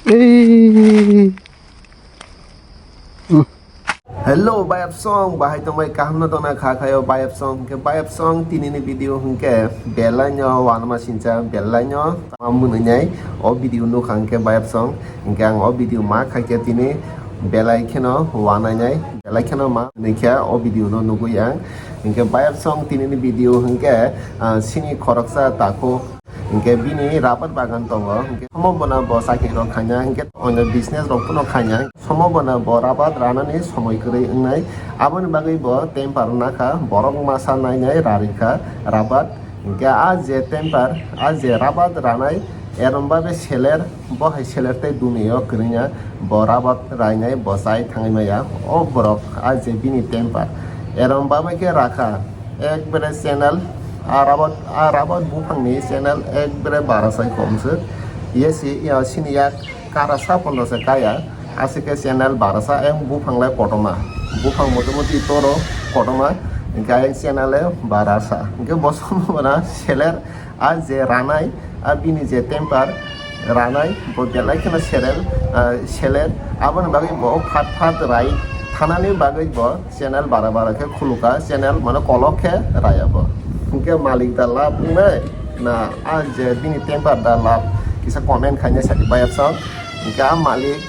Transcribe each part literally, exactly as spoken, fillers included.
Ei. Hello, bayapsong, bahai tongbai, kaham no tongna kha khayo, bayapsong, hingke bayapsong, tini ni video hingke belai no wanama sincha, belai no tama mwnwi nai, o video nukha hingke bayapsong, hingke ang o video ma khaikhe tini belai kheno wanai nai, belai kheno ma mwnwi khe o video no nugui ang, hingke bayapsong, tini ni video hingke, ah, sini khoroksa takhuk. Hingke bini rabar bagan tongo, hingke somo bono bo chakri rok khaina, hingke onyo business rok pono khaina, somo bono bo rabar ranani somoi kwrwi wngnai, aboni bagwi bo temper nakha, borok masa nainai rarikha rabar, hingke a je temper, a je rabar ranai, erom babe seler, bo hai seler tei dumi o kwrwngya, bo rabar rainai, bo chai thangwi maya, o borok a je bini temper, erom babe khe rakha. Ekbare channel, a rabat, a rabat buphangni channel ekbare barasai komswk. Yesi, ya, sini yak karasa pondo se kaya, aswk khe channel barasa, ayang buphang lai kotorma. Buphang motamuti toro kotorma, hingke ayang channel e barasa. Hingke bo somo bono seler, a je ranai, a bini je temper, ranai, bo belai kheno serel, ah, seler. Aboni bagwi bo phat phat rai thanani bagwi bo channel bara bara khe khuluka, channel mane kolok khe raya bo. Hingke malik da lab wngnai na a je bini temper da lab kisa comment khaina sadi bayapsong. Hingke a malik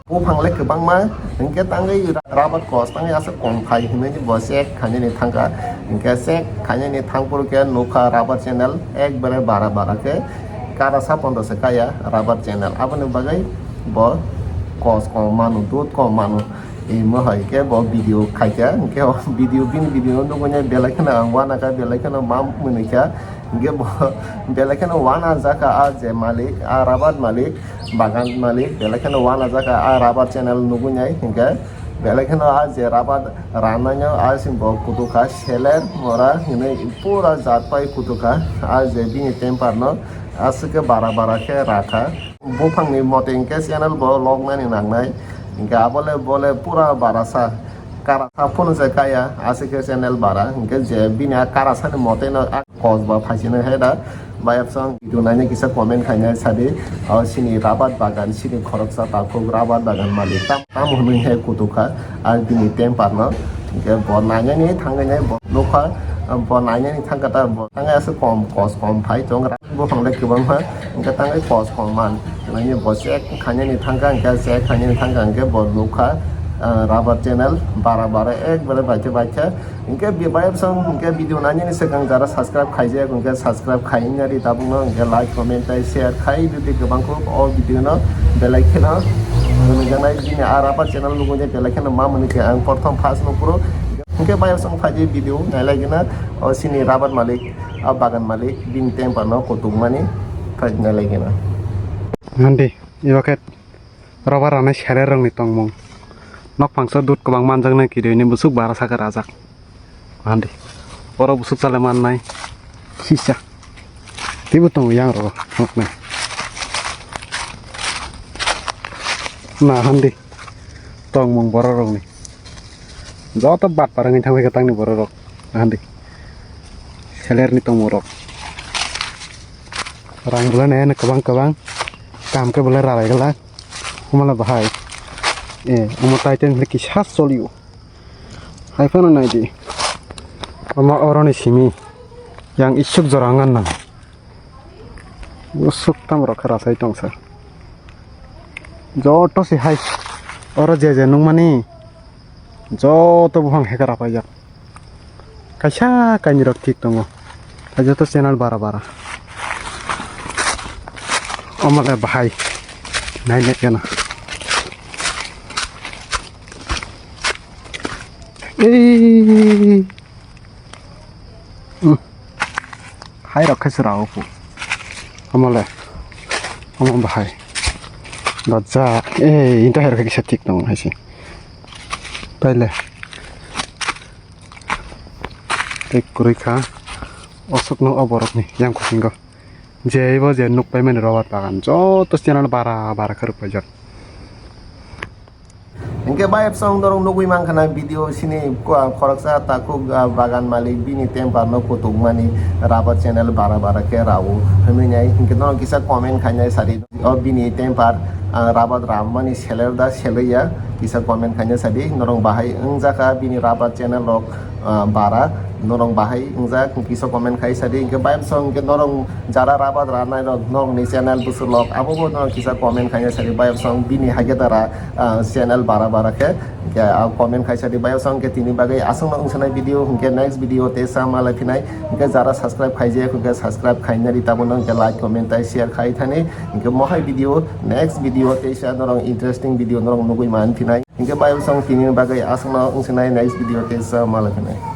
buphang le kwbangma, hingke tangwi rabar kos tangwi aswk kom phai hinwi bo check khainani thangkha. Hingke check khainani thangphuru khe nukha rabar channel ekbare bara bara khe karasa pondo se kaya rabar channel. Aboni bagwi bo kos kom manu, dud kom manu. Imo hai khe bo video khaikha, hingke o video, bini video no nugwi belai kheno ang wanakha, belai kheno ma mwnwikha. Hingke bo belai kheno wanajak kha a je malik, a rabar malik, bagan malik, belai kheno wanajak kha a rabar channel nugwi nai hingke. Belai kheno a je rabar ranaino a sing bo kutukha, seler mora hinwi pura jat pai kutukha. A je bini temper no aswk khe bara bara khe rakha. Buphangni mote hingke channel bo lognani nangnai. Hingke abole bole pura barasa. Karasa phunu je kaya, aswk khe channel bara. Hingke je bini a karasani mote no a kos ba phaisina he da. Bayapsong video naina kisa comment khaina sadi. O sini rabat bagan, sini khoroksa takhuk rabat bagan malik. Tam, tam hwnwi he kutukha. A bini temper no. Hingke bo nainani thangwi nai bo nukha. Bo nainani thangkha ta bo. Thangwi aswk kom, kos kom phai tong. Buphang le kwbangma, hingke tangwi kos kom man. Nini bo check khainani thangkha, hingke check khainani thangkha, hingke bo nukha, ah, rabar channel bara bara ekbare baikhe baikhe. Hingke bi-, bayapsong, hingke video nainani swkang jara subscribe khaijak, hingke subscribe khainani tabukno, hingke like, comment tei share khai, jodi kwbang kuk o video no belai kheno rwngjaknai. Bini a rabar channel nugwi belai kheno ma mwnwi khe ang prothom first nukphuru. Hingke bayapsong phaidi video nailai gina o sini rabar malik. A bagan malik bini temper no kutukmani khaina lai gana. Handi, iba khe rabar ranai seler rokni tongmung. Nok phangsa dud kwbang manjaknai kirini busuk bara sakha rajak. Handi, oro busuk chale mannai sisa. Tibo tongo yang rogo nokni. Na handi, tongmung borok rokni. Joto bat parangwi thangwi khe tangni borok rok. Handi. Selerni tongmung rok. Rang bwlai nai kwbang kwbang. Kam khe bwlai ralai glak. Humala bahai. Eh, omo titan hwnkhe kisa solio. Hai phano nai di. Omo oroni simi. Yang isuk jora ngan nang. Usuk tam rok khe rasai tong sa. Joto se hai. Oro je je nungmani. Joto buphang hekara paijak. Kaisa kainwi rok thik tongo. Hai joto channel bara bara. Omo le bahai. Nai nai gana. Ei. Hmm. Hai rok khe chwra o pu. Omo le. Omo bahai. Dajak. Ei, inta hai rok khe kisa thik tongo hai se. Tai le. Tei kwrwi kha. Osok no o borok ni yang kusingo. Je bo je nuk pai mani rubber bagan. Joto channel bara bara khe rwk paijak. Hingke bayapsong norok nugui mankha na video sini ko-, khoroksa takhuk, ah, bagan malik bini temper no kutukmani rubber channel bara bara khe rao hwnwi nai. Hingke norok kisa comment khainai sadi o bini temper ah, rabat ramani seler da selaiya, kisa comment khaina sadi, norong bahai wngjaka bini rabat channel rok, ah, bara, norong bahai wngjak, kisa comment khai sadi, hwnkhe bayam song hwnkhe norong jara rabat ranai rok, norokni channel busulok, abo bo norong kisa comment khaina sadi, bayam song bini hage dara, ah, channel bara bara khe, hwnkhe, ah, comment khai sadi, bayam song hwnkhe tini bagwi aswkno wngsanai video, hwnkhe next video tei sa malai phinai, hwnkhe jara subscribe khaijak, hwnkhe subscribe khainani tabukno hwnkhe like, comment tei share khai thani, hwnkhe mohai video, next video tei sa norong interesting video norong nugwi man phinai. Hwnkhe bayam song tini bagwi aswkno wngsanai next video tei sa malai phinai.